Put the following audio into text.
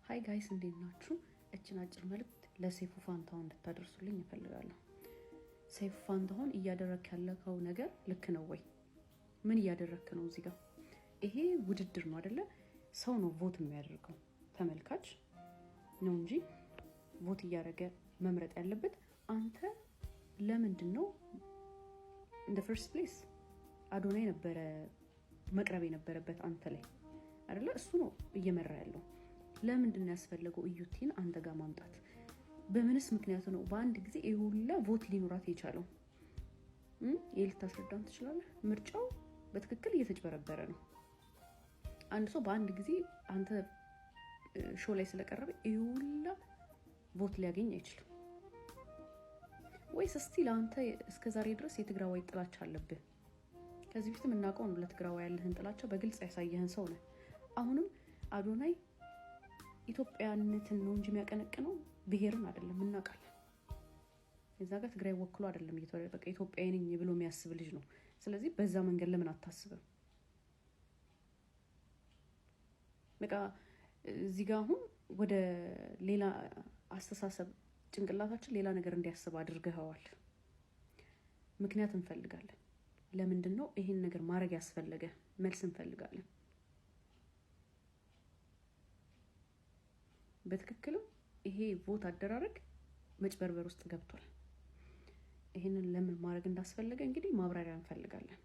Hi guys፣ እንዴት ናችሁ? እችን አጭር መልእክት ለሰይፉ ፋንታሁን እንድታደርሱልኝ እፈልጋለሁ። ሰይፉ ፋንታሁን፣ እያደረክ ያለከው ነገር ልክ ነው ወይ? ምን እያደረክ ነው እዚህ ጋር? ይሄ ውድድር ነው አደለ? ሰው ነው vote የሚያደርገው፣ ተመልካች ነው እንጂ vote እያደረገ መምረጥ ያለበት። አንተ ለምንድን ነው in the first place አዶናይ ነበረ መቅረብ የነበረበት አንተ ላይ አይደለ? እሱ ነው እየመራ ያለው። ለምንድን ነው ያስፈለገው እዩቲን አንተ ጋር ማምጣት? በምንስ ምክንያቱ ነው በአንድ ጊዜ ይህ ሁላ vote ሊኖራት የቻለው? ይህ ልታስረዳን ትችላለህ? ምርጫው በትክክል እየተጭበረበረ ነው። አንድ ሰው በአንድ ጊዜ አንተ show ላይ ስለቀረበ ይህ ሁላ vote ሊያገኝ አይችልም። ወይስ still አንተ እስከ ዛሬ ድረስ የትግራዋይ ጥላቻ አለብህ? ከዚህ በፊት የምናውቀው ነው። ለትግራዋይ ያለህን ጥላቻ በግልጽ ያሳየህን ሰው ነህ። አሁንም አዶናይ ኢትዮጵያነትን ነው እንጂ የሚያቀነቅነው ብሔርን አይደለም፣ እናውቃለን። የዛ ጋር ትግራይ ወክሎ አይደለም፣ በቃ ኢትዮጵያዊ ነኝ ብሎ የሚያስብ ልጅ ነው። ስለዚህ በዛ መንገድ ለምን አታስብም? በቃ እዚህ ጋ አሁን ወደ ሌላ አስተሳሰብ ጭንቅላታችን ሌላ ነገር እንዲያስብ አድርገኸዋል። ምክንያት እንፈልጋለን። ለምንድን ነው ይሄን ነገር ማድረግ ያስፈለገ? መልስ እንፈልጋለን። በትክክልም ይሄ vote አደራረግ መጭበርበር ውስጥ ገብቷል። ይሄንን ለምን ማድረግ እንዳስፈለገ እንግዲህ ማብራሪያ እንፈልጋለን።